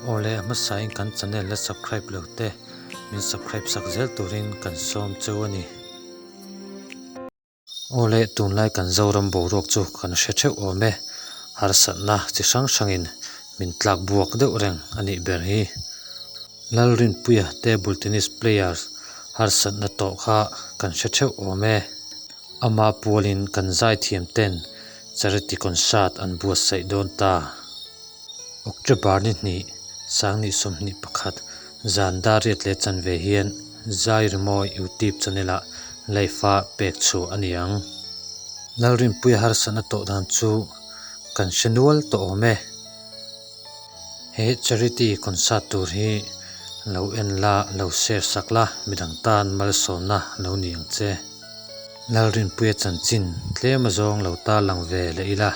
Awle a hmasain kan channel la subscribe lo te min subscribe sak zel turin kan sawm cheu a ni. Awle tunlai kan Zoram boruak chu kan hre theuh awm e, harsatna chi hrang hrangin min tlak buak deuh reng a nih ber hi. Lalrinpuia table tennis players harsatna tawh kha kan hre theuh awm e. Ama pualin kan zaithiam ten charity concert an buatsaih dawn ta. October ni hnih, Sangni 21, zan dar riat leh chanve hian Zai Rimawi YouTube channel ah live a pek chhuah a ni ang. Lalrinpuia harsatna tawh dan chu kan hre nual tawh awm e. He charity concert tur hi lo en la, lo share sak la, midang tan malsawmna lo ni ang che. Lalrinpuia chanchin tlem azawng lo tarlang ve leh ila.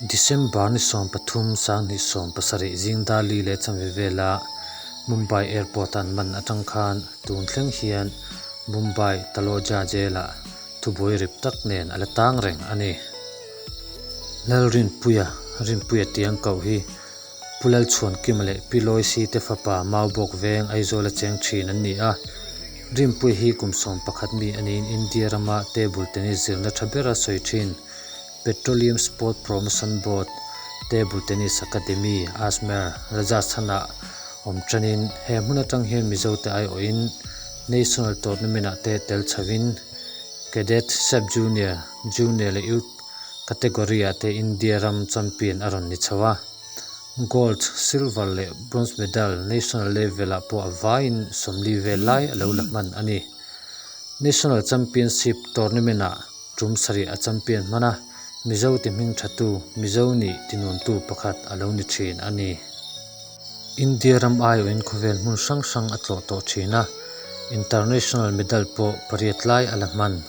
December ni 13 2017 zing dar li leh chanve vela Mumbai Airport an man atang khan tun thleng hian Mumbai Taloja Jail ah thubuai rip tak nen a la tang reng a ni. Lalrinpuia, Rinpuia tiang koh hi Pu Lalchhuankima leh Pi Loisi te fapa Maubawk veng Aizawl a cheng thin an ni a. Rinpuia hi kum 11 mi a niin India rama table tennis zirna tha bera sawi thin. Petroleum Sport Promotion Board, Table Tennis Academy, Ajmer, Rajasthan-ah awm tanin he hmun atang hian Mizote aiawhin National Tournament-ah te tel chhovin Cadet, Sub-Junior, Junior leh Youth category-ah te India ram champion a rawn ni chho a. Gold, Silver leh Bronze medal National level-ah pawh a vaiin 40 vel lai a lo la hman a ni. National Championship Tournament-ah Tum sarih a champion hman a, Mizo ti hming thatu, Mizo nih ti nuamtu pakhat a lo ni thin a ni. India ram aiawhin khawvel hmun hrang hrang a tlawh tawh thin a, International medal pawh pariat lai a la hman.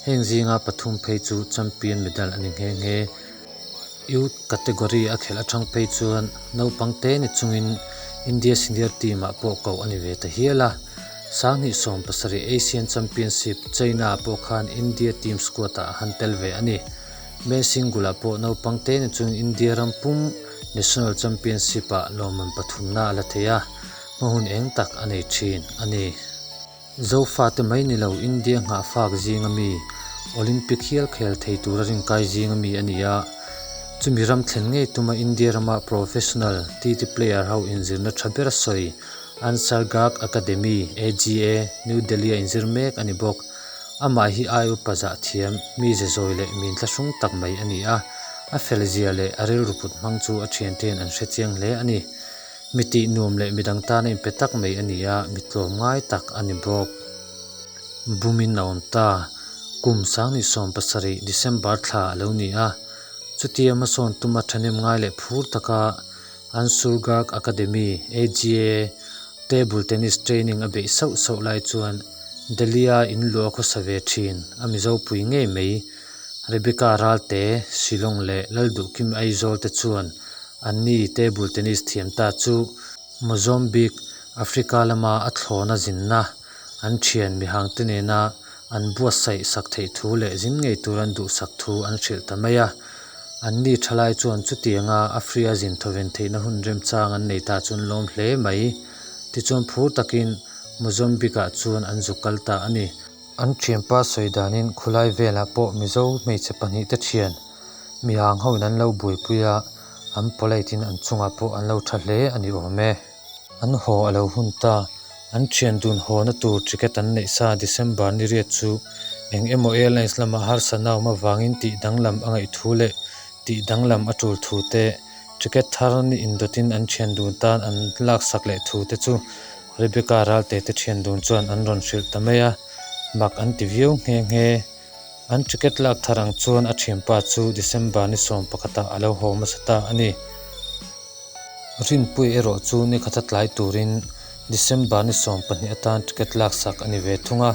Heng zinga pathum phei chu champion medal a ni nghe nghe. Youth category a khelh atang phei chuan naupang te ni chungin India senior team ah pawh koh a ni ve ta hial a. 2017 Asian Championship China ah pawh khan India team squad ah a han tel ve a ni. Men single ah pawh naupang te ni chungin India ram pum National Championship ah lawmman pathumna a la thei a, hma hun eng tak a nei thin a ni. Zofate mai ni lo India nghahfak zinga mi, Olympic hial khel thei tura rinkai zinga mi a ni a. Chumi ram thlen ngei tuma India rama professional TT player ho inzirna tha ber sawi Ansar Garg Academy, AGA, New Delhi-a inzir mek a ni bawk. Amah hi ai upa zah thiam, mi ze zawi leh min thlahrung tak mai a ni a. A felzia leh a rilru put hmang chu a thiante'n an hrechiang hle a ni. Mi tih nuam leh midang tana inpe tak mai a ni a, mi tlawm ngai tak a ni bawk. Bumin a awm ta. Kum 2017 December thla a lo ni a, chutia hmasawn tuma thahnem ngai leh phur taka Ansur Garg Academy, AGA, Table Tennis Training a beih sauh sauh lai chuan Delhi-a in luah khawsa ve thin a Mizopui ngei mai Rebecca Ralte, Shillong leh Lalduhkim Aizawl te chuan Anni table tennis thiam ta chu Mozambique, Africa lama a thlawna zinna an thian mihangte nena an buatsaih sak theih thu leh zin ngei tur an duhsak thu an hrilh ta mai a. Anni thalai chuan chutianga Afria zin thawven theihna hun remchang an nei ta chu an lawm hle mai. Tichuan phur takin Mozambique-ah chuan an zuk kal ta a ni. An thianpa sawi danin khulai velah pawh Mizo hmeichhe pahnihte thian mihang hoin an lo buaipui a, an polite in an chungah pawh an lo tha hle a ni awm e. An haw a lo hun ta, an thian dun hawna tur ticket an neih sa December ni riat chu eng emaw airlines lama harsatna awm avangin tih danglam a ngaih thu leh tih danglam a tul thu te, ticket thar ni indawtin an thian dun tan an laksak leh thu te chu Rebecca Ralte te thian dun chuan an rawn hrilh ta mai a, mak an ti viau nghe nghe. An ticket lak thar ang chuan a thianpa chu December ni 11 ah a lo haw hmasa ta a ni. Rinpui erawh chu ni khat a tlai turin December ni 12 atan ticket laksak a ni ve thung a.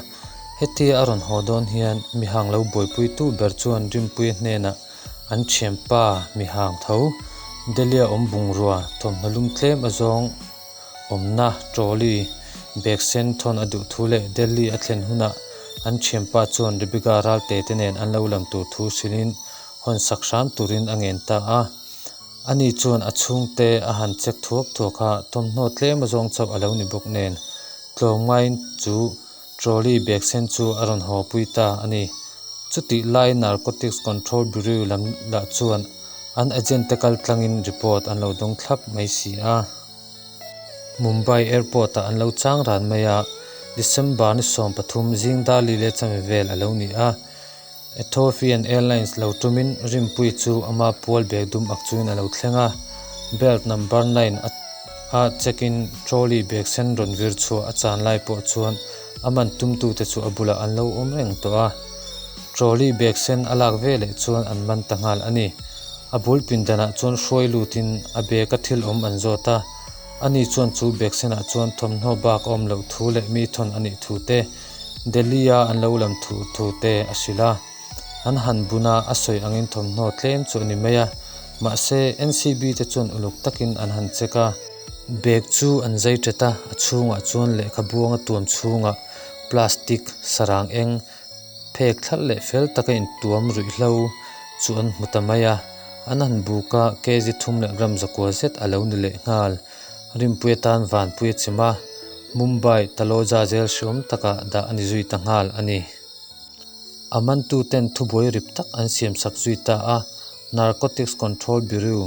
Hetia a rawn haw dawn hian mihang lo buaipuitu ber chuan Rinpuia hnenah An thianpa mihang tho, Delhi-a awm bungrua thawmhnaw lum tlem azawng awmna trolley bag sen thawn a duh thu leh Delhi a thlen hunah an thianpa chuan Rebecca Ralte te nen an lo lam tur thu hrilhin hawn sak hram turin a ngen ta a. Ani chuan a chhungte a han check thuak thuak a, thawmhnaw tlem azawng chauh a lo ni bawk nen, tlawmngaiin chu trolley bag sen chu a rawn haw pui ta a ni. Chutih lai Narcotics Control Bureau lam lah chuan an agent te kal tlangin report an lo dawng thlap mai si a. Mumbai airport ah an lo chang ran mai a, December ni 13 zing dar li leh chami vel a lo ni a. Ethiopian Airlines lo tumin Rinpuii chu ama pual bag dum ak chuin a lo thleng a, belt number nine a a check in trolley bag sen rawn vir chhuah a chan lai pawh chuan a man tumtute chu a bulah an lo awm reng tawh a. Trolley bag sen a lak ve leh chuan an man ta nghal a ni. A bul pindanah chuan hruai lutin a bag a thil awm an zawt a, ani chuan chu bag senah chuan thawmhnaw bak a awm loh thu leh mi thawn a nih thu te, Delhi-a an lo lam thu thu te a hrilh a. An han bun a, a sawi angin thawmhnaw tlem chu a ni mai a. Mahse, NCB te chuan uluk takin an han check a. Bag chu an zai ṭet a, a chhungah chuan lehkha buanga tuam chhungah plastic sarang eng phek thlalh leh fel taka intuam ruihhlo chu an hmu ta mai a. An han buk a, kg thum leh gram zakua zet a lo ni leh nghal. Rinpui atan Vanpui a chim a, Mumbai Taloja jail hriawm takah dah a ni zui ta nghal a ni. A mantuten thubuai rip tak an siamsak zui ta a, Narcotics Control Bureau,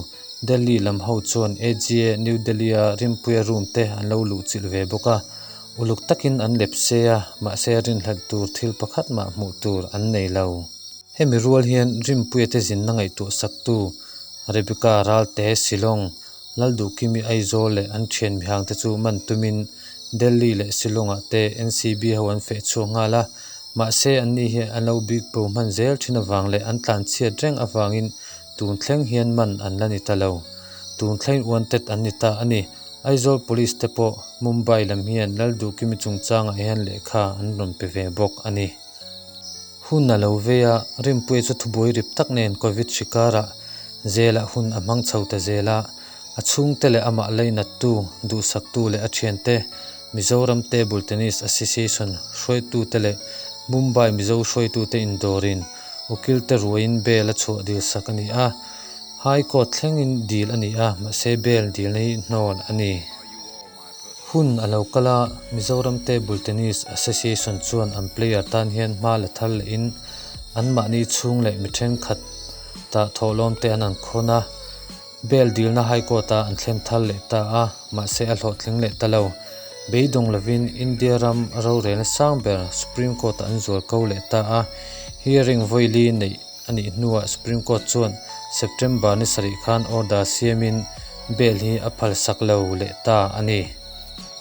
Delhi lam ho chuan AGA New Delhi-a Rinpuia room te an lo luhchilh ve bawk a, uluk takin an lep se a, mahse rinhlelh tur thil pakhat mah hmuh tur an nei lo. Hemi rual hian Rinpuia te zinna ngaihtuah saktu Rebecca Ralte Shillong Lalduhkimi Aizawl leh an thian mihangte chu man tumin Delhi leh Shillong-ah te NCB ho an feh chhuak nghal a, mahse anni hi an lo bik bo hman zel thin avang leh an tlanchhiat reng avangin tun thleng hian man an la ni ta lo. Tun thleng wanted an ni ta a ni. Aizawl Police te pawh Mumbai lam hian Lalduhkimi chungchangah hian lehkha an rawn pe ve bawk a ni. Hun a lo vei a, Rinpuia chu thubuai rip tak nen Covid hri karah zelah hun a hmang chho ta zel a, a chhungte leh amah lainattu, duhsaktu leh a thiante, Mizoram Table Tennis Association hruaitute leh Mumbai Mizo hruaitute indawrin ukilte ruaiin bail a chhuah dilsak a ni a, High Court thlengin dil a ni a, mahse bail dilna hi hnawl a ni. Hun a lo kal a, Mizoram Table Tennis Association chuan an player tan hian hma la thar lehin anmahni chhung leh mi thenkhat tah thawhlawm te an an khawn a, bail dilna High Court ah an thlen thar leh ta a, mahse a hlawhtling leh ta lo. Beidawng lovin India ram rorelna sang ber Supreme Court ah an zual ko leh ta a, hearing vawili neih a nih hnuah Supreme Court chuan September ni sarih khan order siamin bail hi a phalsak lo leh ta a ni.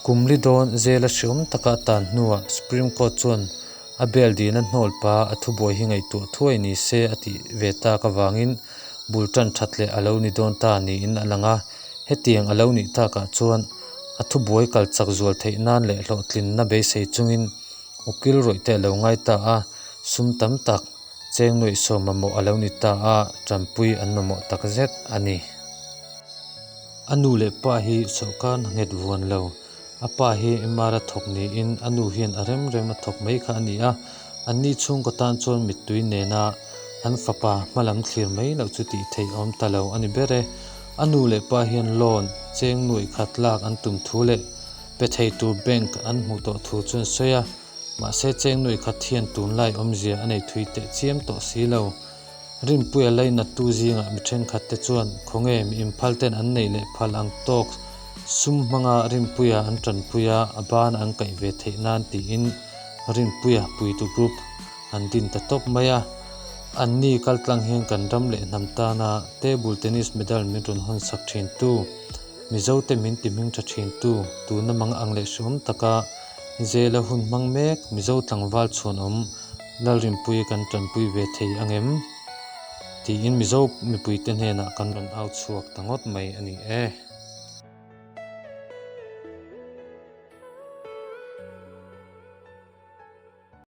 Kum li dawn zela hreawm taka a tan hnuah Supreme Court chuan a bail dihna hnawl pa a thubuai hi ngaihtuah thuai ni se a tih ve tak avangin bul tan that leh a lo ni dawn ta niin a lang a, hetiang a lo nih takah chuan a thubuai kal chak zual theih nan leh hlawhtlinna beisei chungin ukil rawih te a lo ngai ta a, sum tam tak Cheng nuihsawm mamawh a lo ni ta a, tanpui an mamawh tak zet a ni. A nu leh pa hi sawrkar hna nghet vuan lo. A pa hi MR a thawk niin a nu hian a rem rem a thawk mai kha a ni a. Anni chhungkaw tan chuan mittui nena an fapa hmalam thlir mai loh chu tih theih a awm ta lo a ni ber e. A nu leh pa hian loan cheng nuih khat lak an tum thu leh pe thei tur bank an hmuh tawh thu chu an sawi a. Mahse cheng nuih khat hian tunlai awmzia a nei thui teh chiam tawh si lo. Rinpuia lainattu zingah mi thenkhat te chuan khawnge mi inphal ten an neih leh phal ang tawk sum hmanga Rinpuia an tanpui a, a ban an kaih ve theih nan tiin Rinpuia puitu group an din ta tawp mai a. Anni kaltlang hian kan ram leh hnam tana table tennis medal min rawn hawn sak thin tu, Mizote min ti hming tha thin tu, tuna mang ang leh hreawm taka Zela hun hmang mek Mizo tlangval chhuanawm Lalrinpui kan tanpui ve thei angem? tiin Mizo mipuite hnenah kan rawn au chhuak ta ngawt mai a ni e.